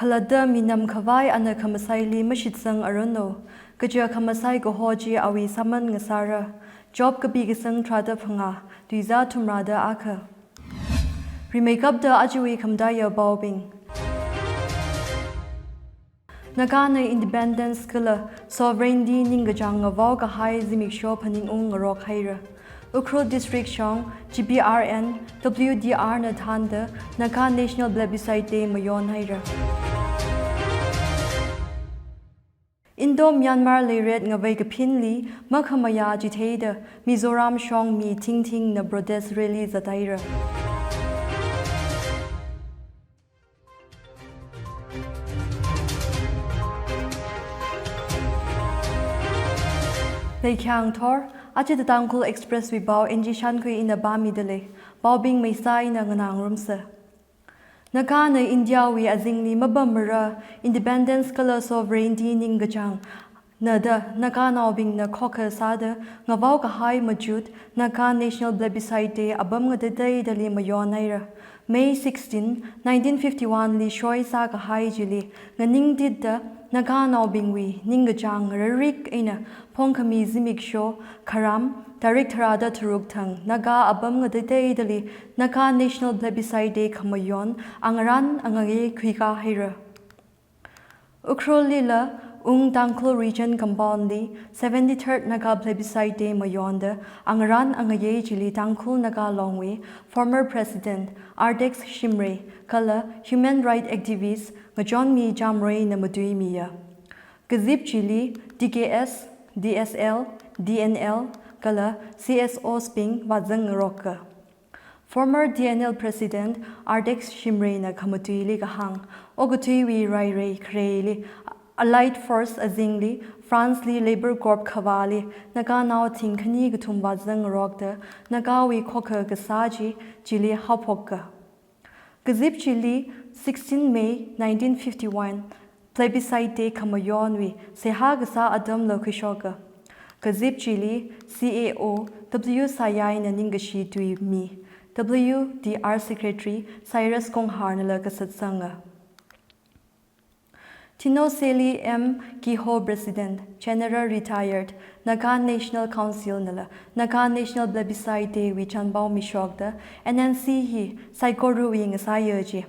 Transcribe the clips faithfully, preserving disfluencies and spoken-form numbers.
Khalatta minam khavai ana khamasaili mashitsang aranu. Kaja khamasai kaho chi awui sāman ngasāra. Job kapi kasang tharāda phangā, tuizā thumrāda akha. Rimeikapta ajawui khamataiya paobing. Nagana independence kala sovereignty ningkachāng ngavao kahai zimiksho phaningung ngarok haira. Ukhrul District shong G P R N, W D R na thānda Naga National Plebiscite Day mayon haira. Indo-Myanmar leiret ngavei kaphinli makhamayā chitheida Mizoram shong mi thingthingna protest rally zathaira. Leikhyang thor, aja The Tangkhul Express wui pao N G Shankhui ina pāmida lei, paobing meisā ina nganā ngarumsa. Nagana India wui azingli mapammara independence kala sovereignty ningkachāng nada Naganaobingna khokha sāda ngavao kahai machut Naga National Plebiscite Day apam ngatateidali mayon haira. May sixteen, nineteen fifty-one li shoi sākahai chili nganingtitda Naganaobingwui ningkachāng ngararik eina phongkhami zimiksho kharam tarik tharāda tharuk thang Naga apam ngatateidali Naga National Plebiscite Day khamayon angarān angayei khuikā haira. Ukhrul lila Ung Tangkhul Region Compound li seventy-third Naga Plebiscite Day mayonda angarān angayei chili Tangkhul Naga Longwui former President Artex Shimray kala human right activist Ngachonmi Jamroina matuimiya. Kazip chili T K S, D S L, D N L kala C S Os bing vāzang ngaroka. Former D N L President Artex Shimrayna khamatuili kahāng, okathuiwui rairei khareili Allied Force azingli France li Labour Corps khavāli Naganao thingkhani kathum vāzang ngarokda Nagawui khokha kasā chi chili haophoka. Kazip chili sixteen May nineteen fifty-one Plebiscite Day khamayonwui seihā kasā atamla khuishoka. Kazip chili C A O W Sayaina ningkashi tuimi, W D R Secretary Cyrus Kongharnala kasatsanga. Thinoseili M Kiho President, General Retired, Naga National Council nala Naga National Plebiscite Day wui chānpao mishokda N N C hi saikorawui ngasāya ji.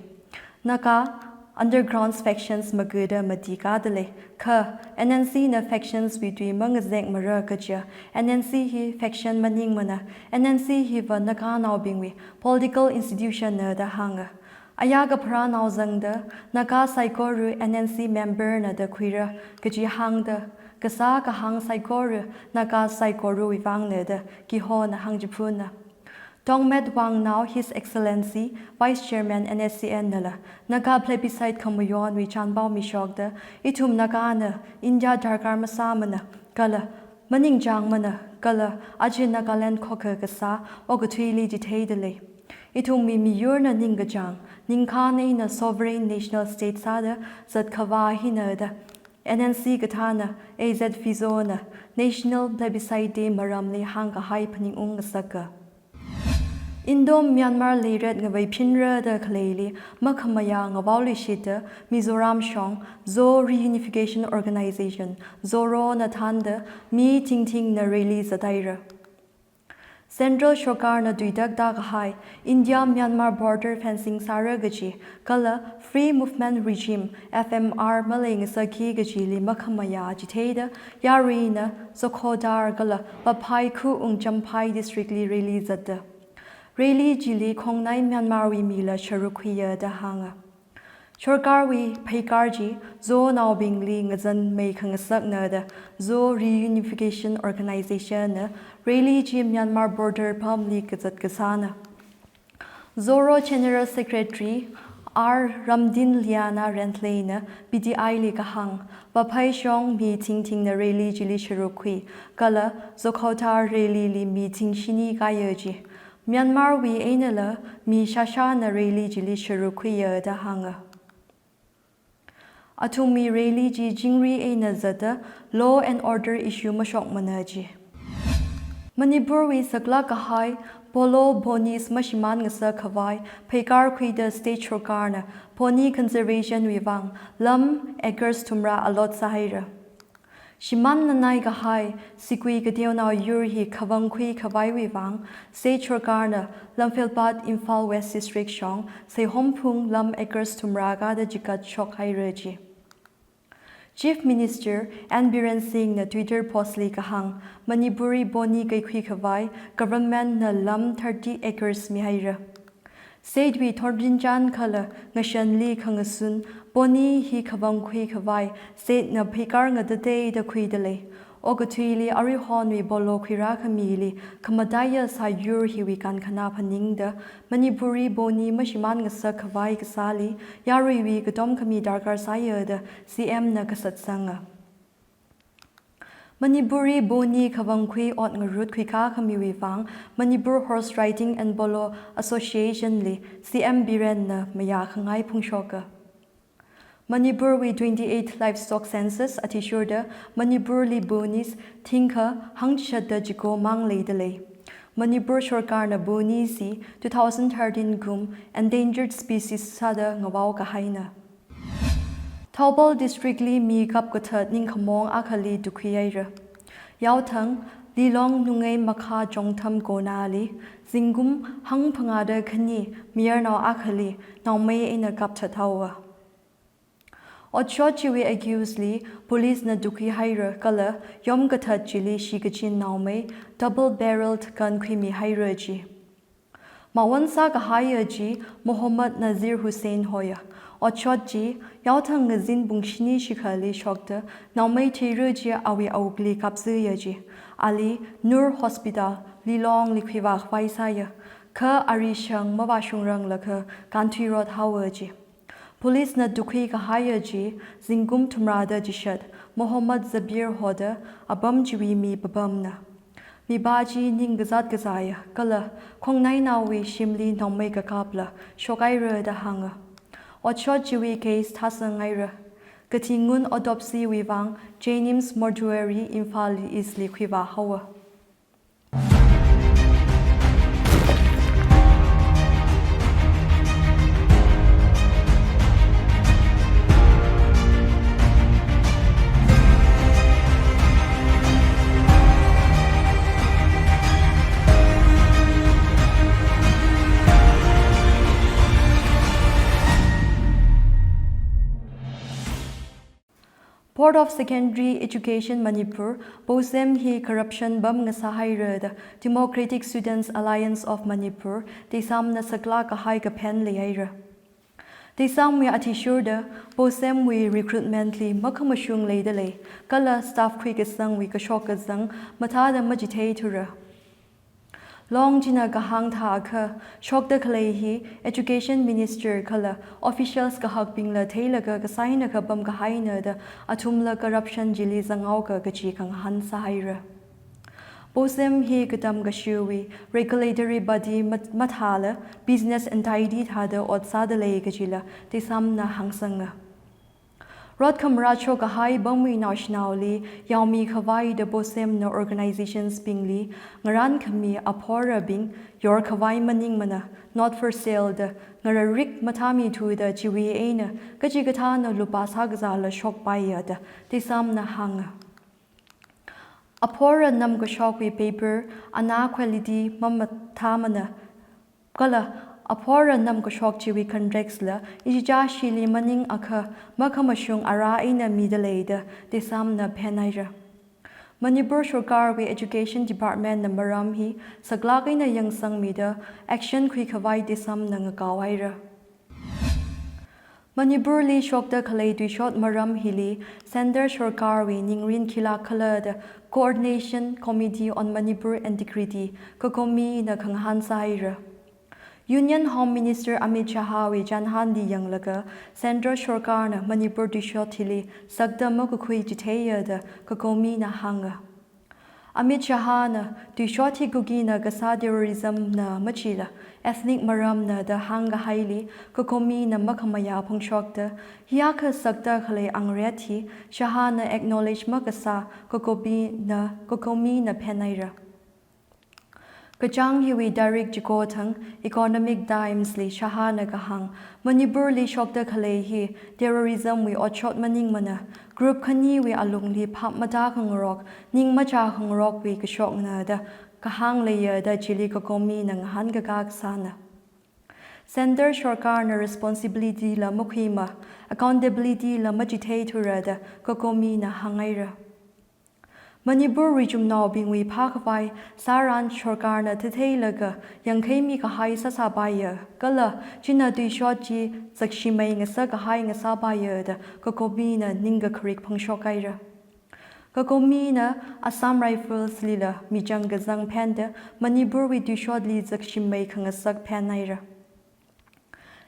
Naga underground factions magada matikada lei, kha N N C na factions wui tui mangazekmara kaja, N N C hi faction maningmana, N N C hiva Naganaobingwui political institution na da hānga. Ayā kapharānao zangda Naga saikora N N C member na da khuira kaji hāngda, kasā kahāng saikora Naga saikorawui vangna da Kihona hāngchiphuna. Tongmet Wangnao His Excellency Vice Chairman N S C N nala Naga plebiscite khamayonwui chānpao mishokda, ithum Nagana India darkar masāmana kala maningchāngmana kala aja Nagaland khokha kasā okathuili chitheida lei. Ithumwui miyurna ningkachāng, ningkhān eina sovereign national state sāda zatkhavā hina da N N C kathāna A Z Fizona National Plebiscite Day maramli hāngkahai phaningung ngasaka. Indo-Myanmar leiret ngavei phinra da khaleili makhamayā ngavaoluishitda Mizoram shong Zo Reunification Organization, Zoro na thānda mi thingthingna rally zathaira. Central Sorkarna tuitak tākahai India-Myanmar border fencing sāra kaji kala Free Movement Regime, F M R, maleingasakki kajili makhamayā chitheida yaruina Zokhothar kala Vaphai khu Ungchamphai district li rally zatda. Rally chili khongnai Myanmarwui mila sharuk khuiya da hānga. Sorkarwui pheikar chi Zonaobingli ngazanmei khangasakna da Zo Reunification Organization na rally chi Myanmar border pamli kazat kasāna. Zoro General Secretary R Ramdinliana Renthley na P T I li kahāng, Vaphai shong mi thingthingna rally chili sharuk khui, kala Zokhothar rally li mi thingshini kāya ji. Myanmarwui einala mi shāshāna rally chili sharuk khuiya da hānga. Athumwui rally chi chingri eina zatda law and order issue mashokmana ji. Manipurwui saklak kahai Polo ponies mashimān ngasak khavai pheikar khuida state sorkarna pony conservation wui vang lam acres thumra allot sāhaira. Shimān nanai kahai sigui kateonao yur hi khavang khui khavaiwui vang state sorkarna Lamfelpat, Imphal West District shong Seihomphung lam acres thumra kada chikat shokhaira ji. Chief Minister N Biren Singh na Twitter post li kahāng, Manipur wui pony kaikhui khavai government na lam thirty acres mihaira. State wui thotrinchān kala ngashanli khangasun pony hi khavang khui khavai state na pheikar ngatateida khuidalei. Okathuili aruihonwui polo khuirā khamili khamataiya sāyur hiwui kankhana phaningda Manipur wui pony mashimān ngasak khavai kasāli yaruiwui katom khami darkar sāya da C M na kasatsanga. Manipur wui pony khavang khui ot ngarut khuikā khamiwui vang Manipur Horse Riding and Polo Association li C M Biren na mayā khangai phungshoka. Manipur wui twenty-eight livestock census athishurda Manipur li ponies thingkha hangchishatda chiko mang leidalei. Manipur sorkarna ponies hi two thousand thirteen kum endangered species sāda ngavao kahaina. Thoubal District li mi kapkathat ningkhamong akhali tukhuihaira. Yaothang, Lilong Nungei Makha Chongtham konali zingkum hangphangāda khani mayarnao akhali naomei eina kapthat haowa. Otshot chiwui accused li police na tukhuihaira kala yomkathat chili shikachin naomei double barreled gun khuimihaira ji. Mawon sākahaiya chi Mohammad Nazir Hussain hoya. Otshot chi yaothang ngazin pung shini shikhali shokta naomei thira chi awui awukli kapzaya ji. Ali Noor Hospital, Lilong li khuivā khavai sāya. Kha ari shang mavāshungranglakha kānthuirot haowa ji. Police na tukhui kahaiya chi zingkum thumrada chishat Mohammad Zabir hoda apam chiwui mi papamna. Mipā chi ning kazāt kazāya kala khongnainaowui shimli naomei kakapla shokhaira da hānga. Otshot chiwui case thāsanghaira. Kathi ngun autopsy wui vang JNIMS Mortuary Imphal East li khuivā haowa. Board of Secondary Education Manipur, BOSEM hi corruption pam ngasāhaira da Democratic Students Alliance of Manipur, DESAM na saklāk kahai kaphen leihaira. DESAM wui athishurda BOSEM wui recruitment li makhamashung leidalei, kala staff khuikasangwui kashok kazang mathāda machitheithura. Long china kahāng thākha, shokda khalei hi Education Minister kala officials kahakbingla theilaga kasā eina kapam kahaina da athumla corruption chili zanghaoka kaji khangahān sāhaira. BOSEM hi katam kashiwui regulatory body mat-, mathāla business entity thāda ot sādalei kajila DESAM na hāngsanga. Rot khamara chokahai pamwui naoshinaoli yaomi khavai da BOSEM na organizations bingli ngarān khami aphorabing yor khavai maningmana, not for sale da ngararik mathāmithuda chiwui eina kachikathāna lupā sākazāla shokpaiya da DESAM na hānga. Aphora namkashokwui paper ana quality mamathāmana kala aphora namkashok chiwui contracts la ichichā shili maningakha makhamashung ara eina midalei da DESAM na phenhaira. Manipur sorkarwui Education Department na maram hi saklāk eina yangsangmida action khuikhavai DESAM na ngakaohaira. Manipurli shokda khalei tuishot maram hili Centre sorkarwui ningrin khilāk khala da Coordination Committee on Manipur Integrity, COCOMI na khangahān sāhaira. Union Home Minister Amit Shahwui chānhānli yanglaga Centre sorkarna Manipur tuishot hili sakda makakhui chitheiya da COCOMI na hānga. Amit Shahna tuishot hi Kukina kasā terrorism na machila ethnic maramna da hāngkahaili COCOMI na makhamayā phongshokta, hiyākha sakta khalei angret hi Shahna acknowledge makasā COCOMI na, COCOMI na phenhaira. Kachāng hiwui direct chiko thang Economic Times li Shahana kahāng, Manipur li shokda khalei hi terrorism wui otshot maningmana, group khaniwui alungli phap matākhangarok, ning machākhangarokwui kashokna da kahāng leiya da chili COCOMI na ngahānkakā kasāna. Centre sorkarna responsibility la makhuima, accountability la machitheithura da COCOMI na hānghaira. Manipur wui chumnaobingwui phākhavai sāran sorkarna thitheilaga yangkheimi kahai sāsāpaiya, kala china tuishot chi zakshimei ngasakkahai ngasāpaiya da COCOMI na ningkakharik phongshokhaira. COCOMI na Assam Rifles lila michang kazang phenda Manipur wui tuishotli zakshimei khangasak phenhaira.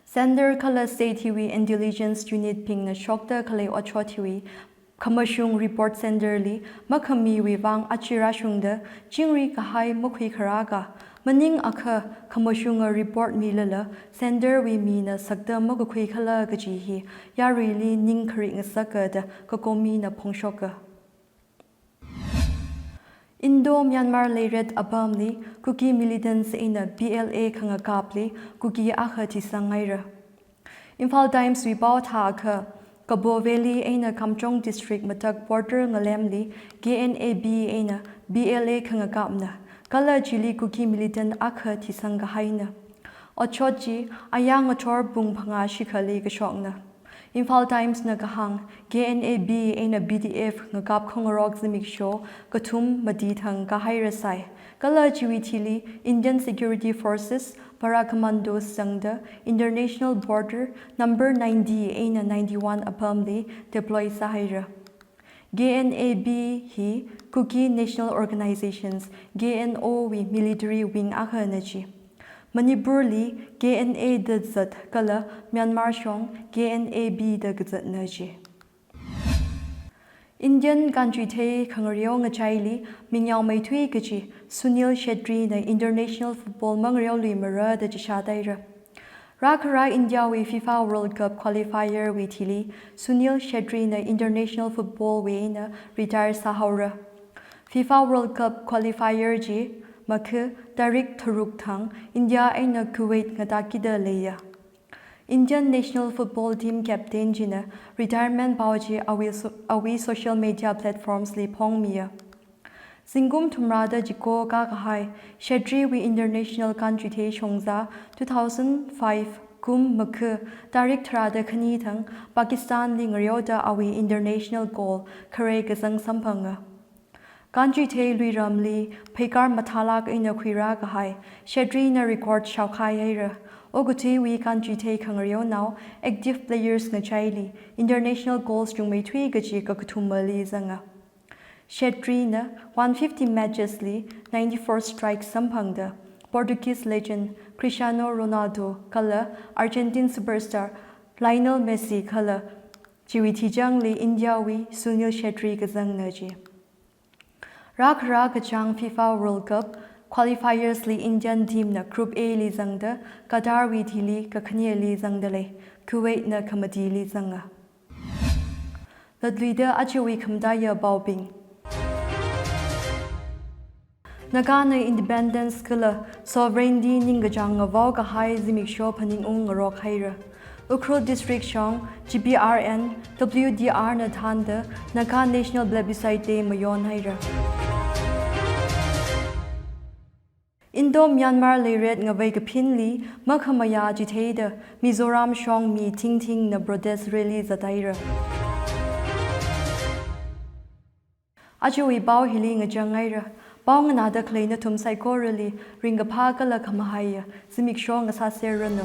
Centre kala state hiwui intelligence unit bingna shokda khalei otshot hiwui khamashung report centre li makhamiwui vang achi rāshungda chingri kahai makhuikharā ka, maningakha khamashunga report milala centre wui mina sakda makakhui khala kaji hi yaruili ningkharik ngasaka da COCOMI na phongshoka. Indo-Myanmar leiret apamli Kuki militants eina B L A khangakapli Kuki akha thisanghaira. Imphal Times wui pao thākha, Kabaw Valley eina Kamjong District matak border ngalemli K N A B eina B L A khangakapna, kala chili Kuki militant akha thisangkahaina. Otshot chi ayāng ngathor pung phangā shikhali kashokna. Imphal Times na kahāng, K N A B eina B D F ngakap khangarok zimiksho kathum mati thang kahairasai. Kala chiwui thili Indian Security Forces, Para Commandos zangda International Border number ninety eina ninety-one apamli deploy sāhaira. K N A B hi Kuki National Organizations, K N O wui military wing akhana chi. Manipurli K N A da zat kala Myanmar shong K N A B da kazatna chi. Indian kanchuithei khangareo ngachaili mingyao meithui kachi Sunil Chhetri na international football mangareoluimara da chishātaira. Rākharā India wui FIFA World Cup qualifier wui thili Sunil Chhetri na international football wui eina retire sāhaora. FIFA World Cup qualifier chi makha tarik tharuk thang India eina Kuwait ngatākida leiya. Indian national football team captain china retirement pao chi awui so-, awui social media platforms li phongmiya. Zingkum thumrada chiko kakahai Chhetri wui international kanchuithei shongza two thousand five kum makha tarik tharāda khani thang Pakistan li ngareoda awui international goal khare kazang samphanga. Kanchuithei luiramli pheikar mathālāk eina khuirākahai Chhetri na record shaokhaihaira. Okathuiwui kanchuithei khangareonao active players ngachaili international goals chungmeithui kachi kakathumali zanga. Chhetri na one fifty matches li ninety-four strikes samphangda Portuguese legend Cristiano Ronaldo kala Argentine superstar Lionel Messi kala chiwui thichangli India wui Sunil Chhetri kazangna chi. Rākharā kachāng FIFA World Cup qualifiers li Indian team na Group A li zangda Qatar wui thili kakhaneli zangda lei, Kuwait na khamatili zanga. Latluida ajawui khamataiya paobing. Nagana independence kala sovereignty ningkachāng ngavao kahai zimiksho phaningung ngarokhaira. Ukhrul District shong G P R N, W D R na thānda Naga National Plebiscite Day mayonhaira. Indo-Myanmar leiret ngavei kaphinli makhamayā chitheida Mizoram shong mi thingthingna protest rally zathaira. Ajawui pao hili ngachanghaira. Pao nganāda khalei nathum saikorali ringkaphā kala khamahaiya zimiksho ngasāserranu.